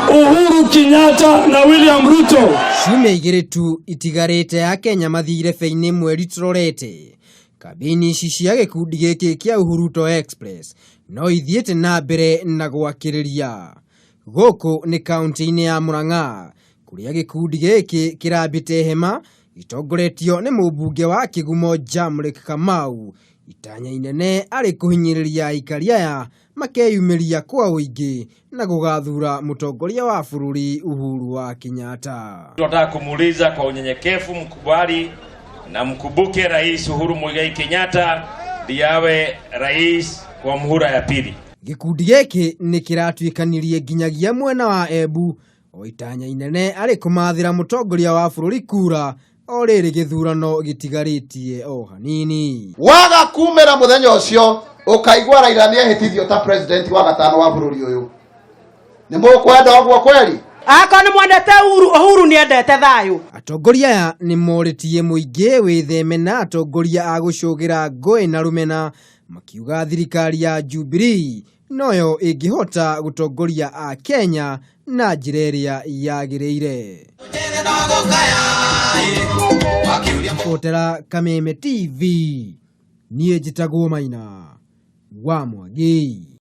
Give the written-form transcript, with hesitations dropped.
Uhuru Kenyatta na William Ruto. Ciumia igĩrĩ tu itigarĩte Akenya mathiĩ irebe-inĩ mweri tũrorete. Kambĩini ici cia gĩkundi gĩkĩ kĩa Uhuruto Express no ithiĩte na mbere na gwakĩrĩria. Gũkũ nĩ kaunti-inĩ ya Murang'a kũrĩa gĩkundi gĩkĩ kĩrambĩte hema gĩtongoretio nĩ mũmbunge wa Kĩgumo Jamrick Kamau. Itanya inene arĩ kũhinyĩrĩria aikari aya makeyumĩria kwa ũingĩ na gũgathura mũtongoria wa bũrũri Uhuru wa Kenyatta. Tunataka kumuuliza kwa unyenyekevu, mkubali na mkumbuke Rais Uhuru Muigai Kenyatta ndiye awe rais kwa muhula ya pili. Gĩkundi gĩkĩ nĩ kĩratuĩkanirie nginyagia mwena wa Embu o itanya inene arĩ kũmathĩra mũtongoria wa bũrũri kura o rĩrĩ gĩthurano gĩtigarĩtie o hanini. Waga kumĩra mũthenya ũcio ũkaigua Raila nĩehĩtithio ta president wa gatano wa bũrũri ũyũ. Nĩ mũkwenda ũguo kweli? Akorwo nĩ mwendete Uhuru, Uhuru nĩ endete thayũ. Atongoria aya nĩ morĩtie mũingĩ wĩtheme na atongoria a gũcũgĩra ngũĩ na rũmena makiuga thirikari ya Jubilee noyo ĩngĩhota gũtongoria a Kenya na njĩra ĩrĩa yagĩrĩire. Ribotera Kameme TV, niĩ njĩtagwo Maina wa Mwangi.